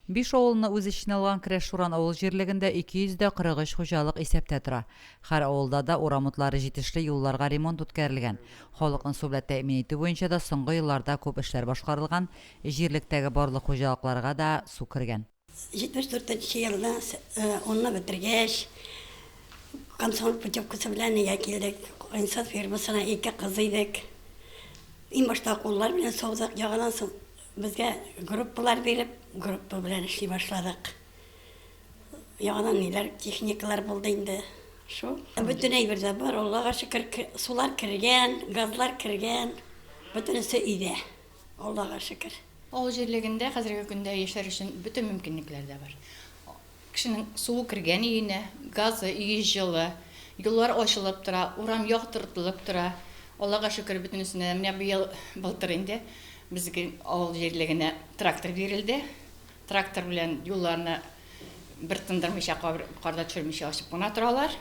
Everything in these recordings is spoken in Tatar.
Биш авылны үз эченә алган Крәш Шуран авыл җирлегендә 243 хуҗалык исәптә тора. Һәр авылда да урам утлары җитешле, юлларга ремонт үткәрелгән. Халыкны су белән тәэмин итү буенча да соңгы елларда күп эшләр башкарылган, җирлектәге барлык хуҗалыкларга да су кергән. 74 нче елны унны бетергәч, комсомол путевкасы белән өйгә килдек. Инсаф фирмасына ике кыз идек. Иң башта куллар белән саудык, яңадан соң Безгә группалар биреп, группа белән эшли башладык. Яңадан ниләр, техникалар булды инде. Шул. Бөтен әйбер дә бар, Аллага шөкер, сулар кергән, газлар кергән. Бөтенесе өйдә. Аллага шөкер. Авыл җирлегендә хәзерге көндә яшәр өчен бөтен мөмкинлекләр дә бар. Кешенең суы кергән өенә, газы, өе җылы, юллар ачылып тора, урам яктыртылып тора. Аллага шөкер, бөтенесенә дә. Менә быел, былтыр инде безгә авыл җирлегенә трактор бирелде. Трактор белән юлларны бер тындырмыйча, кар да төшермичә ачып кына торалар.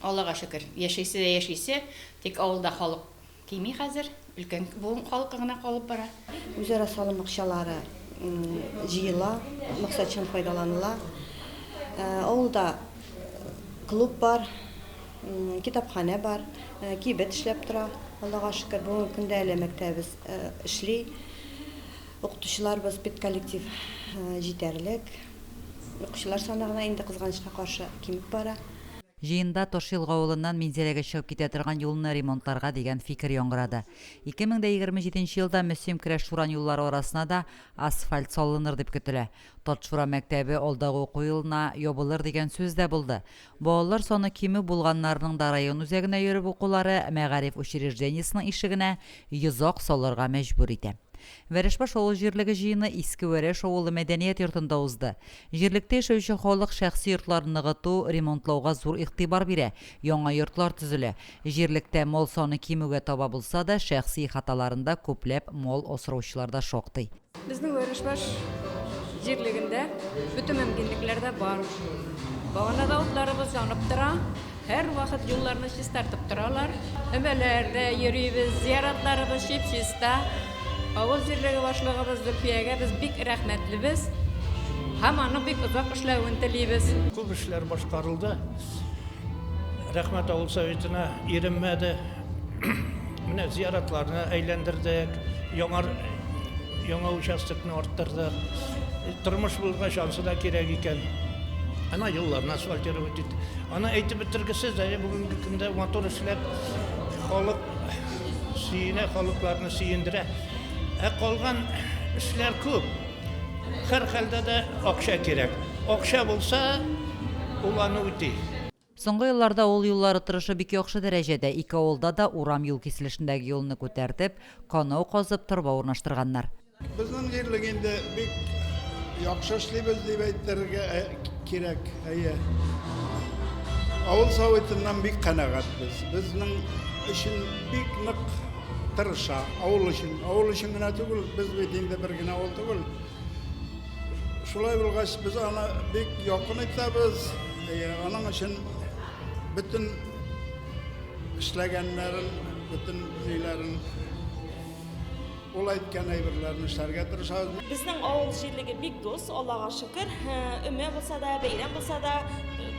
Аллага шөкер, яшисе дә яшисе, тик авылда халык Кими хәзер, өлкән буын халкы гына калып бара. Үзара салым акчалары җыела, максатчан файдаланыла. Авылда клуб бар, китапханә бар, кибет эшләп тора. Аллага шөкер, бүгенге көндә әле мәктәбебез эшли. Укытучыларыбыз, педколлектив җитәрлек. Укучылар саны гына инде, кызганычка каршы, кимеп бара. Җыенда Ташъелга авылыннан Минзәләгә чыгып китә торган юлны ремонтларга дигән фикер яңгырады. 2027 елда Мөслим-Крәш-Шуран юллары арасына да асфальт салыныр дип көтелә. Татшура мәктәбе алдагы уку елына ябылыр дигән сүз дә булды. Балалар саны кимү булганнарының да район үзәгенә йөреп укулары мәгариф учреждениесенең ишегенә йозак салырга мәҗбүр итә. Вәрәшбаш авыл җирлеге җыены Иске Вәрәш авылы мәдәният йортында узды. Җирлектә яшәүче халык шәхси йортларын ныгыту, ремонтлауга зур игътибар бирә, яңа йортлар төзелә. Җирлектә мал саны кимүгә таба булса да, шәхси ихаталарында күпләп мал асраучылар да шактый. Безнең Вәрәшбаш җирлегендә бөтен мөмкинлекләр дә бар. Баганада утларыбыз янып тора. Һәрвакыт юлларны чистартып торалар. Өмәләрдә йөрибез, зияратларыбыз чип-чиста. Авыл җирлеге башлыгыбыз Зөлфиягә без бик рәхмәтлебез һәм аның бик озак эшләвен телибез. Күп эшләр башкарылды. Рәхмәт авыл советына, иренмәде. Менә зияратларны әйләндердек, яңа яңа участокны арттырдык. Тормыш булгач, ансы да кирәк икән. Ана юлларны асфальтировать иттек. Аны әйтеп бетергесез, әле бүгенге көндә матур эшләп халык сөенә, халыкларны сөендерә. Ә калган эшләр күп. Һәр хәлдә дә акча кирәк. Акча булса, ул аны үти. Соңгы елларда авыл юллары торышы бик яхшы дәрәҗәдә. Ике авылда да урам-юл киселешендәге юлны күтәртеп, канау казып, торба урнаштырганнар. Безнең җирлек инде бик яхшы эшлибез дип әйтергә кирәк. Әйе. Авыл советыннан бик канәгатьбез. Безнең өчен бик нык тырыша. Авыл өчен. Авыл өчен генә түгел, без бит инде бер генә авыл түгел. Шулай булгач, без аны бик якын итәбез. Әйе, аның өчен бөтен эшләгәннәрен, бөтен ниләрен, ул әйткән әйберләрне эшләргә тырышабыз. Безнең авыл җирлеге бик дус, Аллага шөкер. Өмә булса да, бәйрәм булса да,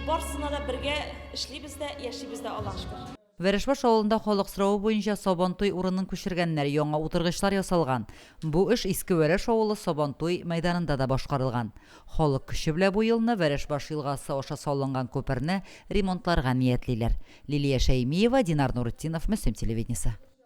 барысына да бергә эшлибез дә, яшибез дә, Аллага шөкер. Вәрәшбаш авылында халык соравы буенча Сабантуй урынын күчергәннәр, яңа утыргычлар ясалган. Бу эш Иске Вәрәш авылы Сабантуй мәйданында да башкарылган. Халык көче белән бу елны Вәрәшбаш елгасы аша салынган күперне ремонтларга ниятлиләр. Лилия Шәймиева, Динар Нуретдинов, Мөслим телевидениесе.